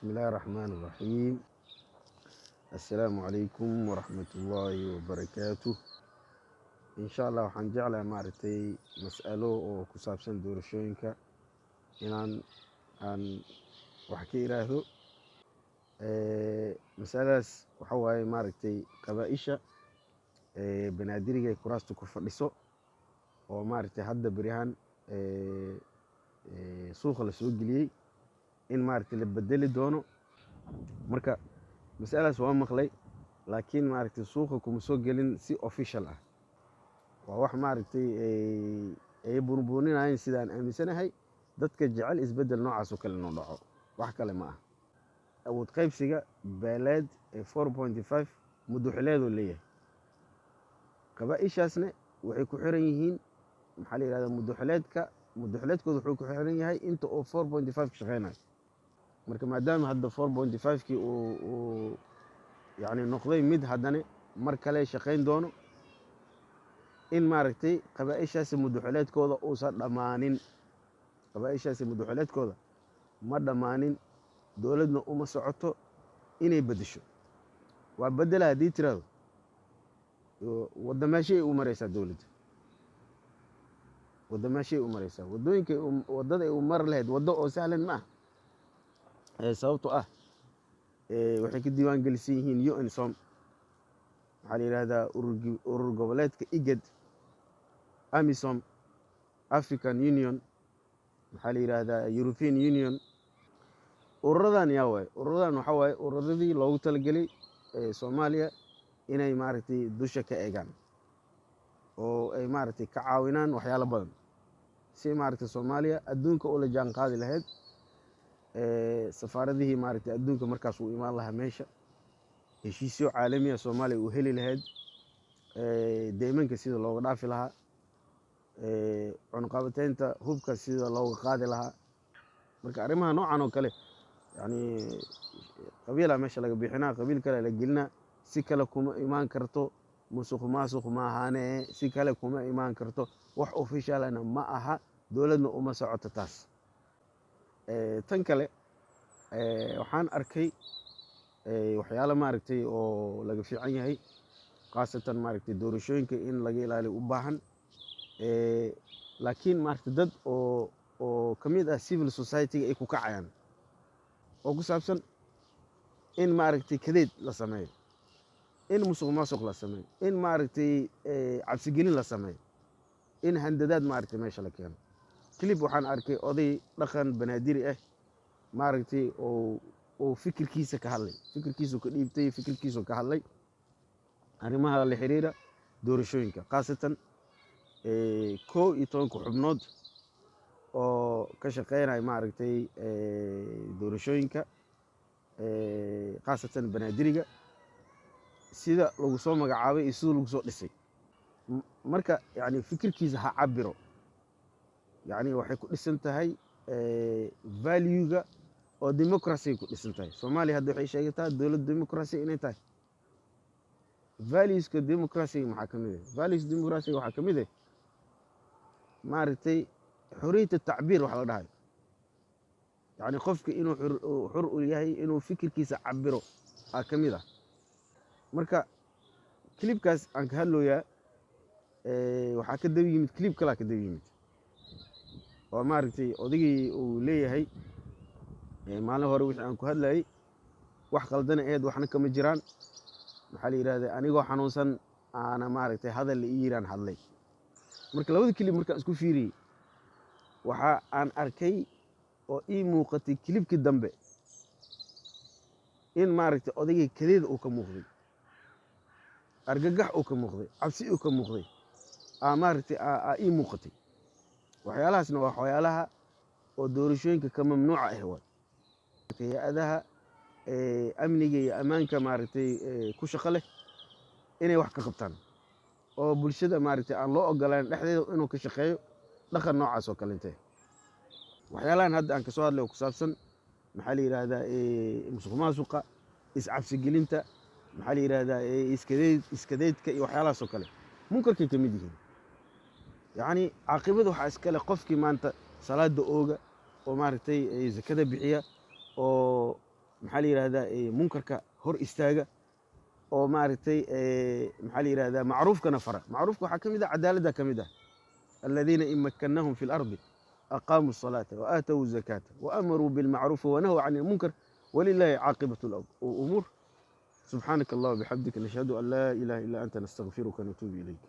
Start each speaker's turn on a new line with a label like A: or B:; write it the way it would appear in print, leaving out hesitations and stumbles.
A: بسم الله الرحمن الرحيم. السلام عليكم ورحمة الله وبركاته. إن شاء الله waxaan jeclahay, maaragtay, mas'alo oo ku saabsan doorashooyinka inaan aan wax ka iraahdo. Masaladaas waxa waaye, maaragtay, qabaa-isha Banaadiriga ee kuraasta ku fadhiso oo, maaragtay, hadda beryahan suuqa la soo geliyey in, maaragtay, la bedeli doono. Marka masaladaas waa maqlay, laakiin, maaragtay, suuqa kuma soo gelin si official ah. Waa wax, maaragtay, ay buunbuuninayeen, sidaan aaminsanahay, dadka jecel isbeddel noocaas oo kale inuu dhaco. Wax kale ma ah. Awood qaybsiga beeleed ee 4.5 muddo xileedoo leeyahay. Qabaa-ishaasna waxay ku xiran yihiin, maxaa la yihahda, muddoxileedka. Muddoxileedkooda wuxuu ku xiran yahay inta uu 4.5 ka shaqeynayo. Marka maadaama hadda 4.5kii uu yani noqday mid haddana mar kale shaqeyn doono, in, maaragtay, qabaa-ishaasi muddoxileedkooda uusan dhammaanin, qabaa-ishaasi muddoxileedkooda ma dhammaanin, dowladna uma socoto inay beddesho. Waa bedela haddii tirahdo, waddameeshay u mareysaa dowladda, waddameeshay u mareysaa, waddooyinkay, waddada ay u mari lahayd waddo oo sahlan ma ah. Sababto ah waxay ka diiwaan gelisan yihiin UNSOM, maxaa la yihahdaa, urur goboleedka IGAD, AMISOM, African Union, maxaa la yihahdaa, European Union. Ururadan yaa waaye? Ururadan waxaa waaye ururadii loogu talagelay Soomaaliya inay, maaragtay, dusha ka eegaan oo ay, maaragtay, ka caawinaan waxyaalo badan si, maaragtay, Soomaaliya adduunka ula jaan qaadi lahayd. Safaaradihii, maaragtay, adduunka markaas uu imaan lahaa meesha, heshiisyo caalamiya Soomaaliya uu heli lahayd, deymanka sida looga dhaafi lahaa, cunqabateynta hubka sida looga qaadi lahaa. Marka arrimaha noocan oo kale, yani, qabiilaa meesha laga bixinaa, qabiil kale la gelinaa, si kale kuma imaan karto. Musuq maasuq ma ahaane, si kale kuma imaan karto. Wax officialana ma aha, dowladna uma socoto taas. Tan kale, waxaan arkay waxyaalo, maaragtay, oo laga fiican yahay, khaasatan, maaragtay, doorashooyinka in laga ilaaliyo u baahan. Laakiin, maaragtay, dad oo ka mid ah civil society-ga ay ku kacayaan oo ku saabsan in, maaragtay, kadeed la sameeyo, in musuq maasuq la sameeyo, in, maaragtay, cabsigelin la sameeyo, in handadaad, maaragtay, meesha la keeno. Clip waxaan arkay oday dhaqan Banaadiri ah, maaragtay, oo fikirkiisa ka hadlay, fikirkiisu ka dhiibtay, fikirkiisu ka hadlay arrimaha la xiriira doorashooyinka, khaasatan 11-ka xubnood oo ka shaqeynaya, maaragtay, doorashooyinka, khaasatan Banaadiriga, sida lagu soo magacaabay iyo sida lagu soo dhisay. Marka, yani, fikirkiisa ha cabiro. Yani, waxay ku dhisan tahay value-ga oo democracy ku dhisan tahay. Soomaaliya hadda waxay sheegataa dowlad democracy inay tahay. Valueska democracy maxaa ka mid ah? Values democracy waxaa ka mid ah, maaragtay, xoriyat tacbiir wax la dhahayo, yani qofka inuu xur u yahay inuu fikirkiisa cabiro aa ka mid ah. Marka clipkaas aan ka hadlooyaa, waxaa ka daba yimid clip kalaa ka daba yimid oo, maaragtay, odaygii uu leeyahay, maalin hore wixii aan ku hadlayay wax qaldana aheyd, waxna kama jiraan. Maxaa la yidhahda, anigoo xanuunsan aana, maaragtay, hadal la ii yiraan hadlay. Marka labada clip markaan isku fiiriyey, waxa aan arkay oo ii muuqatay clipkii dambe in, maaragtay, odaygii kadeeda uu ka muuqday, argagax uu ka muuqday, cabsi uu ka muuqday, aa, maaragtay, aa ii muuqatay. Waxyaalahaasna waa waxyaalaha oo doorashooyinka ka mamnuuca ah waay. Hay-adaha amniga iyo ammaanka, maaragtay, ku shaqo leh inay wax ka qabtaan oo bulshada, maaragtay, aan loo ogolaan dhexdeeda inuu ka shaqeeyo dhaqan noocaas oo kalente. Waxyaalahan hadda aan kasoo hadlay oo ku saabsan, maxaa la yidhahdaa, musuq maasuqa, iscabsigelinta, maxaa la yidhahdaa, iskadeed, iskadeedka iyo waxyaalahaas oo kale, munkarkay ka mid yihiin. Yacni, caaqibada waxaa iskale qofkii maanta salaada ooga oo, maaragtay, zakada bixiya oo Maxaa la yidhahdaa, munkarka hor istaaga oo maaragtay, maxaa la yidhahdaa, macruufkana fara. Macruufka waxaa ka mid ah cadaaladda ka mid ah. Aladiina in makkannahum fi lardi aqaamuu الصalaata waatawu الzakaata waamaruu bilmacruufi wanahuu can ilmunkar walilahi caaqibatu umuur. Subxaanaka allah bixamdika, nashhadu an laa ilaha illa anta, nastagfiruka natuubu ilayk.